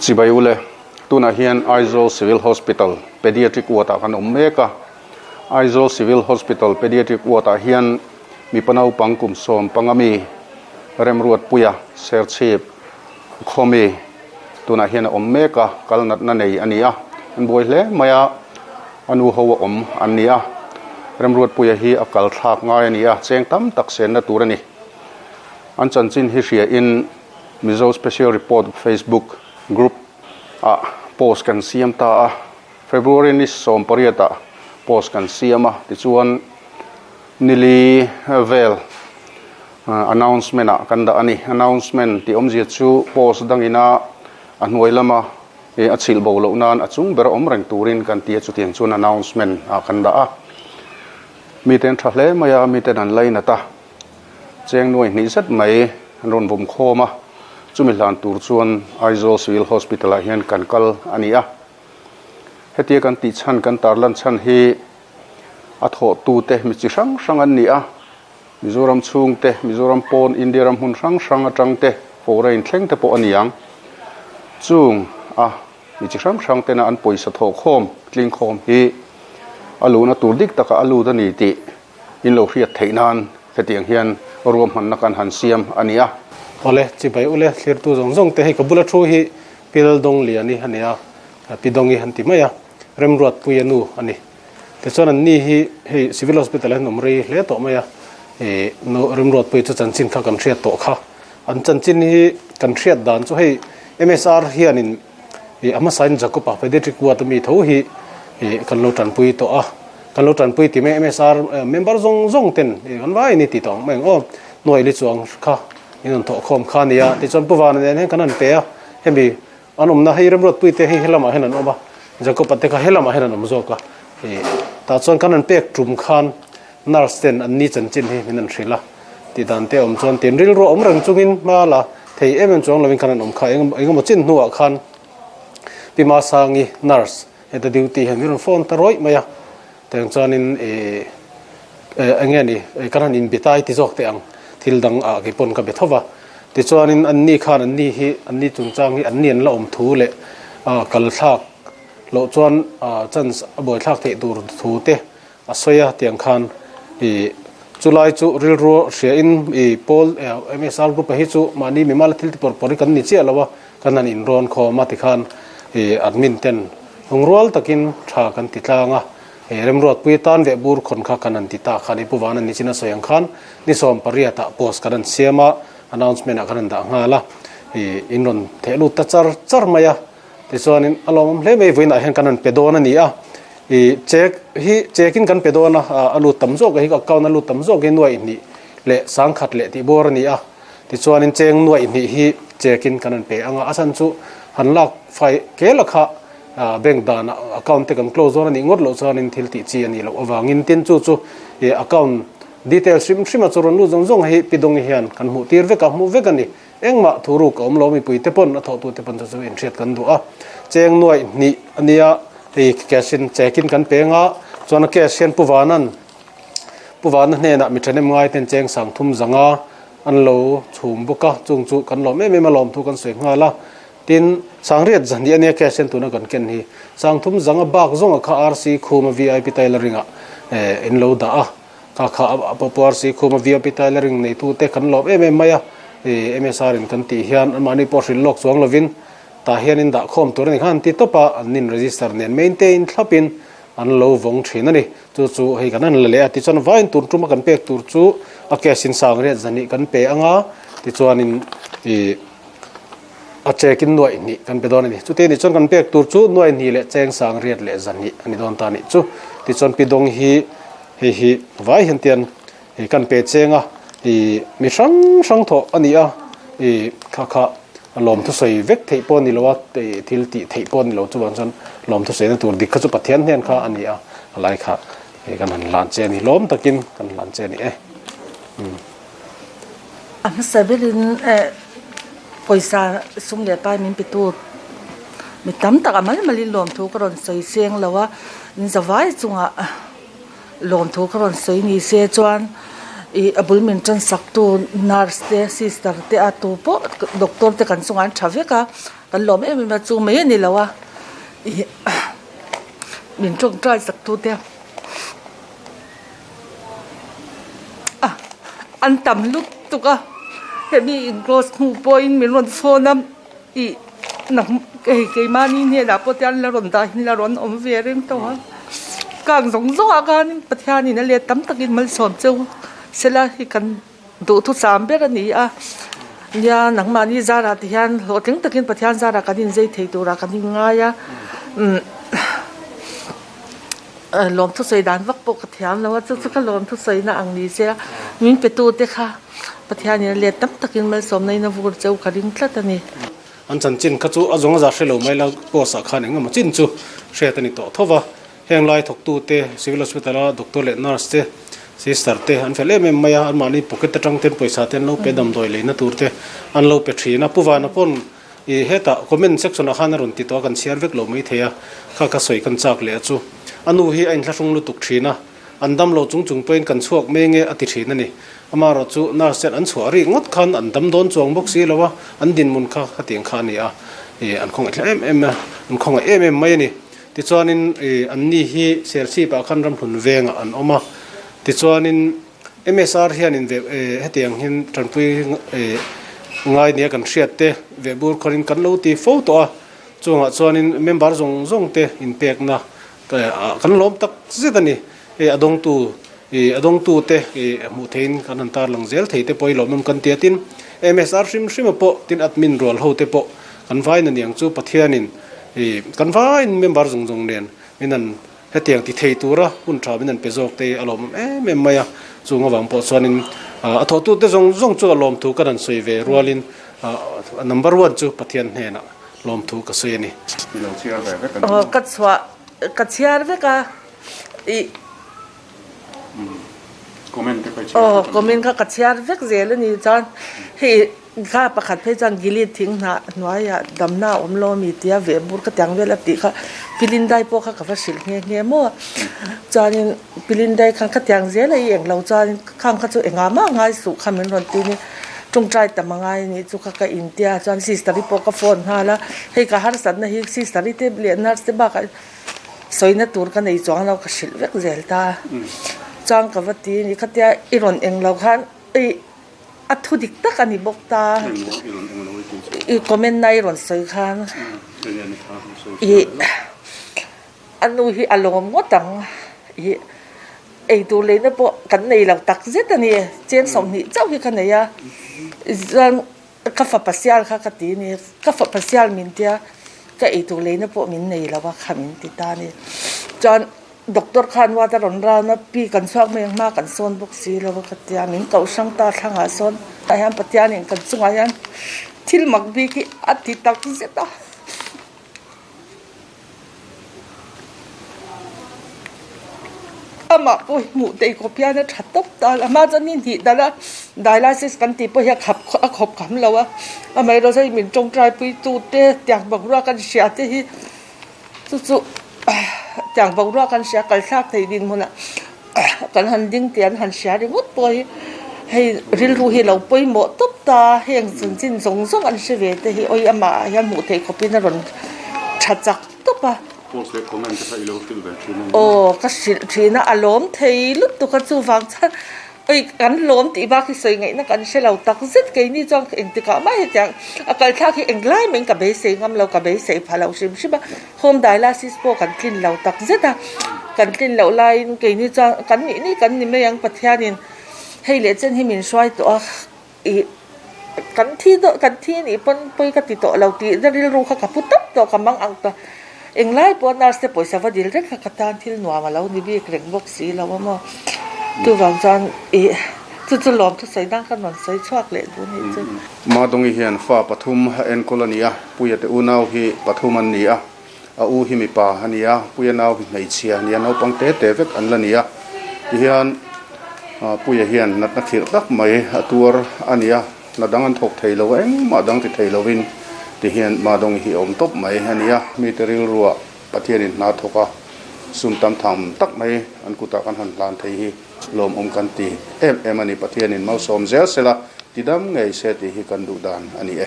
Chibai ule, tunah hian Aizawl Civil Hospital Pediatric Ward ah kan awm mek a. Aizawl Civil Hospital Pediatric Ward ah hian mipa naupang kum 15 mi Remruatpuia Serchhip Khawmi tunah hian a awm mek a, kal natna nei a ni a. An buai hle mai a, a nu ho a awm an ni a. Remruatpuia hi a kal thlak ngai a ni a, cheng tam tak senna tur a ni. An chanchin hi hria in Mizo Special Report Facebook group ah post kan siam ta a, February ni 18 ah post kan siam a, tichuan nili vel announcement ah kan dah a ni. Announcement tih awmzia chu post dangina a hnuai lama a chhilh bo loh nan a chung ber awm reng turin kan ti a, chutiang chuan announcement ah kan dah a. Mite an tha hle mai a, miten an lainat a. Cheng nuai hnih zet mai an rawn vawm khawm a, chumi hlan tur chuan Aizawl Civil Hospital ah hian kan kal a ni a. Hetia kan tih chhan kan tarlan chhan hi a thawhtute mi chi hrang hrang an ni a, Mizoram chhungte, Mizoram pawn India ram hmun hrang hrang atang te, foreign thleng te pawh a ni ang. Chung a mi chi hrang hrang tena an pawisa thawhkhawm, tlingkhawm hi a luhna tur dik takah a lut a ni tih In lo hriat theih nan hetiang hian ruahmanna kan han siam a ni a. Awle, chibai ule thlirtu zawng zawng te hei ka bula thu hi Pi Laldawng-liani a ni a, Pi Dawngi han ti mai a, Remruatpuia nu a ni. Tichuan an ni hi hei Civil Hospital ah hian awm rei hle tawh mai a, ih nu Remruatpuia chu chanchin kha kan hriat tawh kha. An chanchin hi kan hriat dan chu hei MSR hianin ih a hmasain Jacob-a Pediatric Ward a mi tho hi ih kan lo tanpui tawh a. Kan lo tanpui ti mai MSR member zawng zawng ten kan vai ni ti tawh ang mai ang aw. Nuai li chuang kha in rawn thawh khawm kha a ni a, tichuan Pu Vana nen hian kan han pe a, hemi an awmna hei Remruatpui te hei helamah hian an awm a, Jacob-a te kha helamah hian an awm zawk a, ih tah chuan kan han pek tum khan nurse ten an ni chanchin hi min han hrilh a, tih dan te awm chuan tin rilru awm reng chungin hma la thei em em chuang lovin khan an awm kha eng engemaw chin hnuah khan Pi Masangi nurse Heta duty hian min rawn phone ta rawih mai a, tiang chuanin ih eng nge ni kan han inbitai ti zawk teh ang, thil dang ah kei pawn ka be tho va. Tichuanin an ni khan an ni hi an ni chungchang hi an ni an la awm thu leh kal thlak loh chuan chance a buai thlak theih tur thu te a sawi a, tiang khan ih chulai chu rilru hria in ih pawl MSR group a hi chu mahni mimal thil ti pawr pawr hi kan ni chiah lo a, Kan han inrawn khawm a tikhan ih admin ten lungrual takin tha kan ti tlang a, ih remruatpui tan veh bur khawn kha kan han ti ta khan i Pu Vana nichin a sawi ang khan ni 18 ah post kan han siam a, announcement ah kan han dah nghal a, ih in rawn theh lut ta char char mai a, tichuanin a lawmawm hle mai vawiinah hian kan han pe dawn a ni a, ih check hi check in kan pe dawn a, a lut tam zawk hi account a lut tam zawk hi nuaih hnih leh sangkhat leh tih bawr a ni a. Tichuanin cheng nuaih hnih hi check-in kan han pe ang a, a chhan chu han lak fai kel a kha bank danah account te kan close dawn a nih ngawt loh chuanin thil tih chi a nih loh avangin tin chu chu ih account details hrim hrim a chu rawn lut zawng zawng hi Pi Dawngi hian kan hmuh tir vek a, hmuh vek a ni. Engmah thu ruk a awm lo mipui te pawn a thawhtu te pawn chu chu inhriat kan duh a. Cheng nuaih hnih a nia hei cash in check-in kan pe ang a, chuan a cash hian Pu Vanan Pu Vana hnenah mi ṭhahnem ngaiten cheng sang thum zanga an lo chhum bawk a, chung chu kan lawm em em a, lawmthu kan sawi nghal a. Tin, Sangriat zahnih a nia cash hian tuna kan ken hi. Sang thum zanga bak zawnga kha RC Khuma VIP Tailoring ah in lo dah a, kha kha a pawh pawh RC Khuma VIP Tailoring neitute kan lawm em em mai a, MSR in kan tih hian anmahni pawh hrilh lawk chuang lovin tah hian in dah khawm tur a ni kha an ti tawp a, an in register nen maintain thlapin an lo vawng thin a ni. Chu chu hei kan han la leh a, tichuan vain tur tuma kan pek tur chu a cash in sangriat zahnih kan pe ang a, tichuanin ih a check in nuaih hnih kan pe dawn a ni. Chutih anih chuan kan pek tur chu nuaih hnih leh cheng sangriat leh zahnih a ni dawn ta a nih chu. Tichuan pi dawng hi hei hi vai hian tian ih kan pe cheng a, ih mi hrang hrang thawh a ni a, ih kha kha lawm thusawi vek theih pawh a ni lo a, thil tih theih pawh a ni lo chuvang chuan lawm thusawina tur dik kha chu Pathian hnen kha a ni a, a lai kha hei kan han hlan che a ni, lawm takin kan hlan che a ni e. Umm. A hmasa berin pawisa sum leh pai min pe tu mi tam tak a mal malin lawmthu ka rawn sawi seng lo a, in zavai chungah. Lawmthu ka rawn sawi ni se chuan ih a bul min tan sak tu nurse te sister te a tu pawh doctor te kan chungah an tha vek a. Kan lawm em em a, chu mai a ni lo a, ih min tawngtai sak tu te a an tam lutuk a, hemi in cross hnu pawhin min rawn phone a ih nang hei keimahni hnenah pawh te an la rawn dah in la rawn awm ve reng tawh a, kang zawng zawng ah khanin Pathianin a let tam takin malsawm cheu sela hi kan. Duhthusam ber a ni a, nia nangmahni zarah ti hian hlawhtling takin Pathian zarah kan inzei thei turah kan inngai a, umm lawmthusawi dan vak pawh ka thiam lo a, chu chu ka lawmthusawina ang ni se a, min petute kha Pathianin a let tam takin malsawmna in a vur cheu ka ring tlat a ni. An chanchin kha chu a zawng a za hre lo mai la, post ah khan engemaw chin chu hriat a ni tawh tho va. Heng lai thawktute, Civil Hospital-a doctor leh nurse te, sister te an fel em em mai a, anmahni pocket atang ten pawisa te an lo pe damdawi leina tur te an lo pe thin a. Pu Vana pawn i hetah comment section ah khan a rawn ti tawh a, kan chhiar vek lo mai thei a, kha ka sawi kan chak leh a chu. A nu hi a inthlahrung lutuk thin a, an dam lo chung chung pawhin kan chhuak mai nge a ti thin a ni. Amaherawh chu nurse ten an chhuah rih ngawt khan an dam dawn chuang bawk si lo a, an dinhmun kha khatiang kha a ni a, i an khawngaih thleng em em a, an khawngaih em em mai a ni. Tichuanin anni hi Serchhip-ah khan ramhlun vengah an awm a, tichuanin MSR hianin hetiang hian tanpui ngai nia kan hriat te vehbur khawrin kan lo ti fo tawh a, chungah chuanin member zawng zawng te inpekna kan lawm tak zet a ni. Hei a dawngtu a dawngtu te hmuh theihin kan han tarlang zel thei te pawh hi lawmawm kan ti a, tin MSR hrim hrima pawh tin admin rual ho te pawh kan vain a niang chu Pathianin kan vain member zawng zawng nen min han hetiang ti thei tura hun tha min han pe zawk te hi a lawmawm em em mai a, chung avang pawh chuanin a thawhtu te zawng zawng chu a lawmthu kan han sawi ve rualin number one chu Pathian hnenah lawmthu ka sawi a ni. Ka chhuah ka chhiar vek a. I Aw comment kha ka chhiar vek zel a ni chuan hei kha pakhat phei chuan gili thing hnah hnuaiah damna a awm lo ami tia veh bur ka tiang vel a tih kha pilindai pawh kha ka va hrilh nghe nghe maw chuanin pilindai khan ka tiang zel a i eng lo chuanin khang kha chu engah mah ngai suh kha min rawn ti ni tawngtai tam a ngai a nih chu kha ka intia chuan sister i pawh ka phone nghal a hei ka harsatna hi sister i te leh nurse te bakah Sawina tur ka nei chuang lo ka hrilh vek zel ta. Chuan ka va ti a ni khatia i rawn eng lo khan i a thu dik tak a ni bawk ta. I comment na i rawn sawi khan i a nu hi a lawm ngawt ang i eitur leina pawh kan nei lo tak zet a ni. Cheng 20 chauh hi ka nei a chuan Ka fapa sial kha ka ti ni, ka fapa sial min tia ka eitur leina pawh min nei lo a kha min ti ta ni. Chuan doctor khan ward a rawn round a, pi kan chhuak mai ang hma kan sawn bawk si lo a ka tia, min koh hrang ta thlangah sawn tah hian Pathianin kan chungah hian thil mak bik hi a ti tak zet a. Amah pawh hi hmuh theih khawp hian a tha tawp ta a hma chuan ni hnih dal a dialysis kan tih pawh hi a khap a khawp kham lo a amaherawhchu hei min tawngtai pui tu te tiang boruak an hria te hi chu chu tiang boruak an hria kal thlak thei dinhmunah kan han ding tih an han hria ringawt pawh hi hei rilru hi a lo pawimawh tawp ta heng chanchin zawng zawng an hre ve te hi awi amah ah hian hmuh theih khawpin a rawn tha chak tawp a. Post leh comment te kha i lo hrilh ve thin a ni. Aw ka hrilh thin a a lawm thei lutuk a chuvang chuan awi kan lawm tih bak hi sawi ngaihna kan hre lo tak zet keini chuan engtikah mah hetiang a kalthlak hi englai mai ka beisei ngam lo ka beisei pha lo hrim hrim a. Home dialysis pawh kan tlin lo tak zet a, kan tlin loh laiin keini chuan kan nih nih kan ni mai ang Pathianin hei leh chen hi min hruai tawh a, ih kan thi deuh kan thi nih pawn pawi ka ti tawh lo tih na rilru kha ka pu tawp tawh ka mang ang tawh, englai pawh nurse te pawisa va dil reng kha ka tan thil nuam a lo ni bik reng bawk si lo a maw, chuvang chuan ih chu chu lawm thusawi nan ka rawn sawi chhuak leh duh nih chu. Madongi hian fa pathum a enkawl a ni a, Puia te unau hi pathum an ni a, a u hi mipa a ni a, Puia nau hi hmeichhia a ni a, naupang te te vek an la ni a. Tihian Puia hian natna khirh tak mai a tuar a ni a, hna dang an thawk thei lo a, engmah dang ti thei lovin tihian Madongi hi a awm tawp mai a ni a. Mite rilruah Pathianin hna thawk a, sum tam tham tak mai an kutah kan han hlan thei hi lawmawm kan ti em em a ni. Pathianin malsawm zel sela, tidam ngei se tih hi kan duh dan a ni e.